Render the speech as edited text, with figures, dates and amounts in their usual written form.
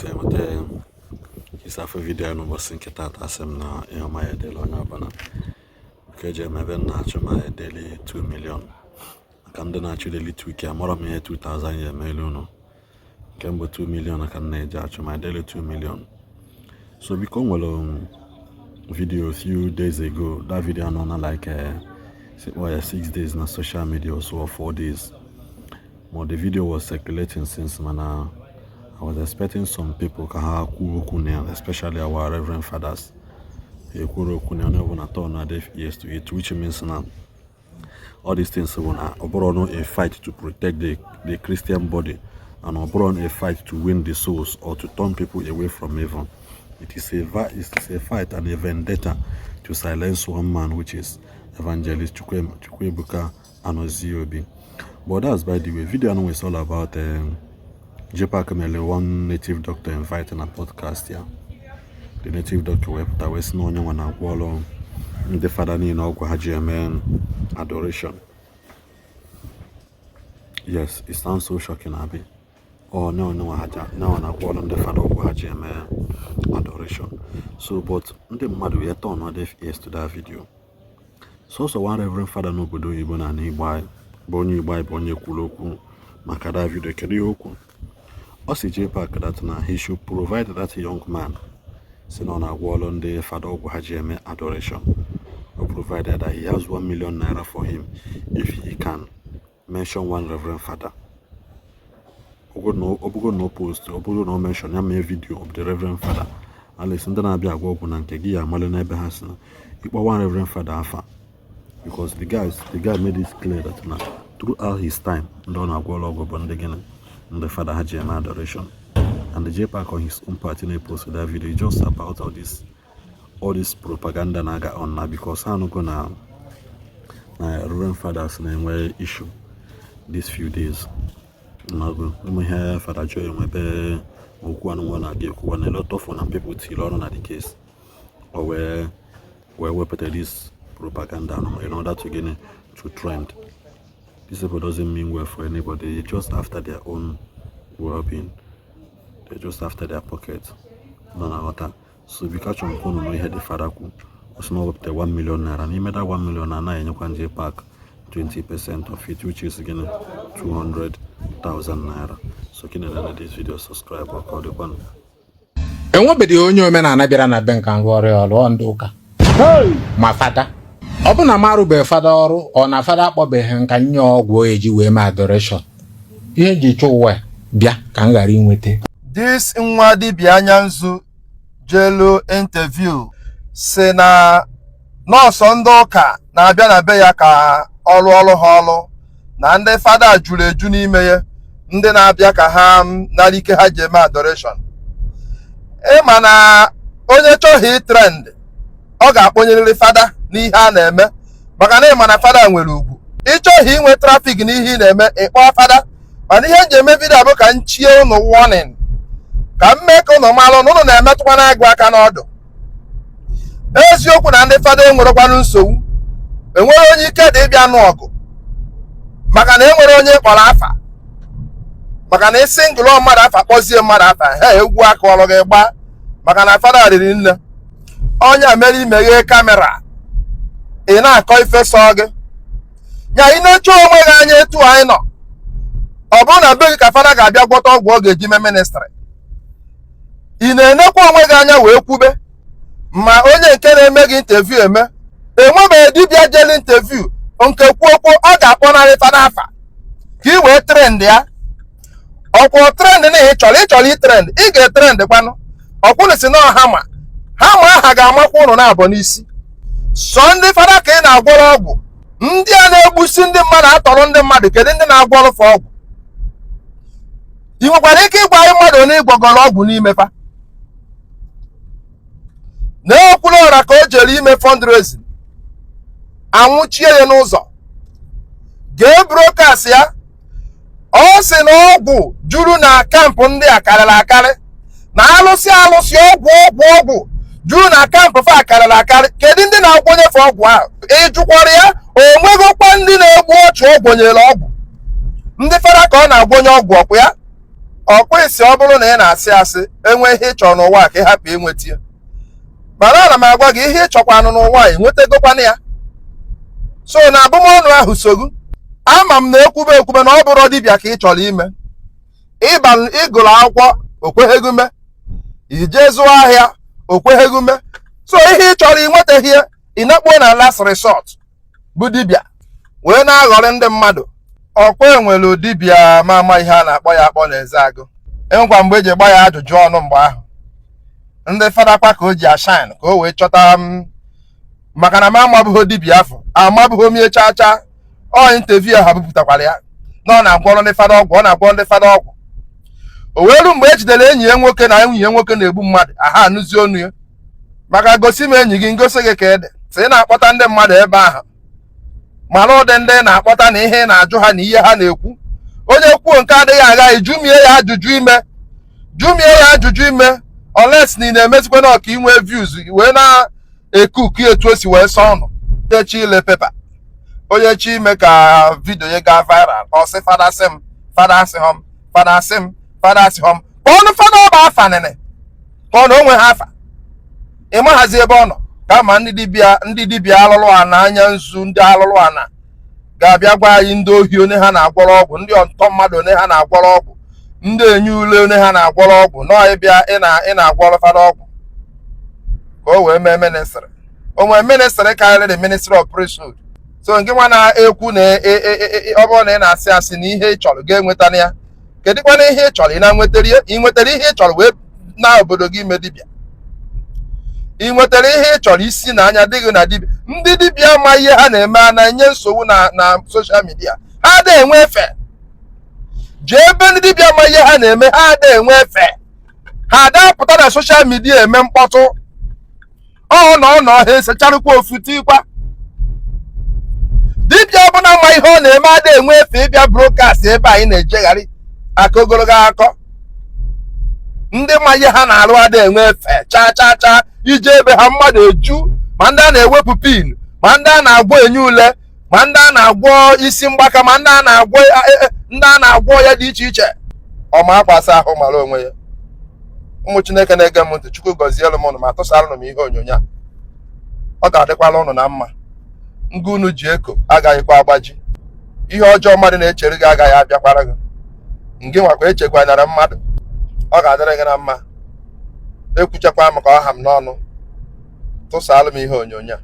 Isi enweta isi afọ video ya n'ụbọchị nke taata, asị m na ihe ọma ya edela onye ọbụla nke eji eme ebe m na-achụ ma edeli 2 million maka ndị na-achụ daily 2K. Amara m ihe 2000 ya emelu unu. Nke mbụ, 2 million ka m na-eji achụ ma daily 2 million. So biko, o nwere video few days ago. That video anọ na like oh, yeah, 6 days na social media or so, or 4 days. But the video was circulating since, mana I was expecting some people ka ha kwuo okwu na ya, especially our reverend fathers. Ekwuru okwu na ya, onye ọbụla turn na deaf ears to it, which means na all these things bụ na ọ bụrụ no a fight to protect the Christian body, and ọ bụrụ a fight to win the souls or to turn people away from evil. It is a fight and a vendetta to silence one man, which is Evangelist Chukwuebuka Anozie Obi. But that's by the way. Video anụ is all about JPAC mere one native doctor invite na podcast ya. The native doctor wee pụta wee sị na onye nwa na-agwọ ọrụ ndị fada niile ọgwụ ha ji eme adoration. Yes, it sounds so shocking, abi? Ọ na onye nwa ha na ọ na-agwọ ọrụ ndị fada ọgwụ ha ji eme adoration. So, but ndị mmadụ wee turn deaf ears to that video. Sọsọ one reverend father n'obodo oyibo na ala Igbo anyị, bụ onye Igbo anyị, bụ onye kwuru okwu maka that video. Kedu ihe okwu? Ọ sị JPAC that na he should provide that young man si na ọ na-agwọ ọrụ ndị fada ọgwụ ha ji eme adoration, o provided that he has ₦1 million for him if he can mention one reverend father. Ọ bụrụ na o post, ọ bụrụ na o mention ya, mee video of the reverend father, at least ndị na-abịa agwọ ọgwụ na nke gị ya amalụ n'ebe ha si na ịkpọ one reverend father afa, because the guy made it clear that na throughout his time, ndị ọ na-agwọ ọgwụ bụ ndị gịnị? Ndị fada ha ji eme adoration. And the JPAC on his own part na-post that video just about all this propaganda na-aga on na, because ha anụgo na reverend fathers na-enwe issue these few days. Nago ụmụ ihe Fada Joy nwebe okwu anụnwa na-aga ekwuwa na a lot of na people tiri ọrụ na the case, o wee wepụta this propaganda anụnwa in order to gịnị? To trend. These people doesn't mean well for anybody. They just after their own well-being, they're just after their pocket nọ na ghọta. So biko, achọrọ m ka unu nụ ihe dị fada kwu. Ọ sị na ọ wepụta 1 million naira. N'ime that 1 million, na anaghị enyekwa JPAC 20% of it, which is gịnị? 200,000 naira. So gịnị na this video, subscribe ka ọ dịkwanụ. Enwebeghị onye omenala bịara na be nka rụọ ọrụ ya, ọrụ ndị ụka ma fada. Ọ bụ na m arụbeghị fada ọrụ, ọ na fada akpọbeghị nka nye ọgwụ o eji wee mee adoration. Ihe nji chọ ụwa bịa ka m ghara inweta. This nwa dibịa anya nzu jelu interview si na nọọsụ ndị ụka na-abịa na be ya ka ọrụ ọrụ ha ọrụ, na ndị fada juru eju n'ime ya, ndị na-abịa ka ha nara ike ha ji eme adoration. Ịma na onye chọghị trend, ọ ga-akpọnyerịrị fada n'ihe a na-eme, maka na ịma na fada nwere ugwu. Ịchọghị inwe traffic n'ihe ị na-eme, ịkpọọ fada. Mana ihe m ji eme video bụ ka m chie unu warning, ka m mee ka unu malụ na unu na-emetụkwana agụ aka n'ọdụ. Eziokwu na ndị fada enwerekwanụ nsogbu, enwere onye ike dị ịbịa nụ ọgụ, maka na enwere onye kpọrọ afa, maka na isi ngụlọ mmadụ afa, kpọzie mmadụ afa ha, egwu aka ọrụ gị gbaa, maka na fada riri nne. Onye a mere imeghe camera, ị na-akọ ife sọ gị nya. Ị na-eche onwe gị anya etu anyị nọ. Ọ bụrụ na be gị ka fada ga-abịa gwọta ọgwụ ọ ga-eji mee ministry, ị na-enekwa onwe gị anya wee kwube. Ma onye nke na-eme gị interview eme, enwebeghị dibịa jeli interview nke kwuo okwu ọ ga-akpọnarị fada afa ka ị wee trend ya. Ọkwụ trend na ị chọrọ, ị chọrọ i trend, ị ga-e trend kwanụ. Ọkwụnụ si na hama hama aha ga-amakwa ụnụ na-abọ n'isi. Sọ ndị fada ka ị na-agwọrọ ọgwụ, ndị a na-egbusi ndị mmadụ, atọrọ ndị mmadụ, kedu ndị na-agwọrọ fa ọgwụ? Ị nwekwara ike ịgwa anyị mmadụ onye ịgwọgọrọ ọgwụ n'ime fa? Na-ekwuru ọra ka o jere ime fundraising, anwụchie ya n'ụzọ. Gee broadcast ya. Ọ sị na ọgwụ juru na camp ndị a karịrị akarị, na alụsị alụsị ọgwụ ọgwụ ọgwụ juru na camp fa karịrị akarị. Kedu ndị na-agwọnyefe ọgwụ ahụ? Ị jụkwara ya? O nwegokwa ndị na-egbu ọchụ ọ gwọnyere ọgwụ? Ndị fada ka ọ na-agwọnye ọgwụ ọkwụ ya. Ọkwa ị sị ọ bụrụ na ị na-asị asị enwe ihe ị chọrọ n'ụwa ka ị hapụ inweta ya, mana ana m agwa gị ihe ị chọkwanụ n'ụwa ị nwetagokwanụ ya. So na abụmọnụ ahụ sogu, ama m na ekwube ekwube na ọ bụrụ dibịa ka ị chọrọ ime, ịba ịgụrụ akwụkwọ okweghị me, ije zụọ ahịa okweghị me. So ihe ị chọrọ ị nwetaghị ya, ị nakpuo na last resort bụ dibịa wee na-aghọrị ndị mmadụ. Ọkwa enwere dibịa ma ama ihe a na-akpọ ya akpọ na Ezeagụ, enwekwa mgbe eji gba ya ajụjụ ọnụ mgbe ahụ ndị fada kwa ka o ji ashine ka o wee chọta m, maka na m amabụghị dibịa afọ amabụghị omie chaa chaa. Ọ interview ha bupụtakwara ya na ọ na-agwọrọ ndị fada ọgwụ, ọ na-agwọ ndị fada ọgwụ. O wee ru mgbe e jidere enyi ya nwoke na enyi ya nwoke na-egbu mmadụ, aha anụzi onu ya. Maka gosi m enyi gị, ngosi gị ka ị dị. Sị ị na-akpọta ndị mmadụ ebe ahụ, mara ụdị ndị ị na-akpọta na ihe ị na-ajụ ha na ihe ha na-ekwu. Onye kwuo nke adịghị agha, jụmie ya ajụjụ ime, jụmie ya ajụjụ ime, unless na ị na-emezikwa na ọka inwe views wee na-ekuku etu o si wee sọ ọnụ. Onye chi ile paper, onye chi ime ka video ya gaa viral, ọ sị fada sị m, fada sị họm, fada sị m, fada sị họm. Kpọọnụ fada ọba afa nene ka ọ na onwe ha afa, ị maghazi ebe ọ nọ. Kama ndị dibịa, ndị dibịa alụlụ ana anya nzu, ndị alụlụ ana ga-abịa gwa anyị ndị ohi one ha na-agwọrọ ọgwụ, ndị ọntọ mmadụ one ha na-agwọrọ ọgwụ, ndị enye ule one ha na-agwọrọ ọgwụ, nọọ ịbịa ị na-agwọrọ fada ọgwụ ka o wee mee ministry. O nwee ministry karịrị the ministry of priesthood? So nke nwa na-ekwu na ọ bụrụ na ị na-asị asị na ihe ị chọrọ ga-enweta ya, kedụkwana ihe ị chọrọ ị na-nwetara ihe? Ị nwetara ihe ị chọrọ wee na obodo gị ime dibịa? Ị nwetara ihe ị chọrọ isi na anya dịghị na dibịa? Ndị dibịa ma ihe ha na-eme a na-enye nsogbu na social media, ha ada enwe efe. Jee ebe ndị dibịa ma ihe ha na-eme, ha ada enwe efe, ha ada apụta na social media eme mkpọtụ. Ọ nọ nọ ha esecharụkwa ofu tikwa. Dibịa ọbụla ma ihe ọ na-eme ada enwe efe ịbịa broadcast ebe anyị na-ejegharị aka ogologo akọ. Ndị ma ihe ha na-arụ ada enwe efe chaa chaa chaa ije ebe ha mmadụ eju, ma ndị a na-ewepụ pin, ma ndị a na-agwọ enye ule, ma ndị a na-agwọ isi mgbaka, ma ndị a na-agwọ ndị a na-agwọ ya dị iche iche. Ọma akwasa ahụ mara onwe ya. Ụmụ Chineke na-ege m ntị, Chukwu gọzielu m ụnụ ma tụsara m ihe onyonyo a. Ọ ga-adịkwala ụnụ na mma. Ngụ unu ji eko agaghịkwa agbaji. Ihe ọjọọ mmadụ na-echere gị agaghị abịakwara gị. Ngị nwakwa echekwanara mmadụ. Ọ ga-adịrị gị na mma. Ekwuchakwa m ka ọ ha m n'ọnụ. Tụsaalụ m ihe onyonyo a.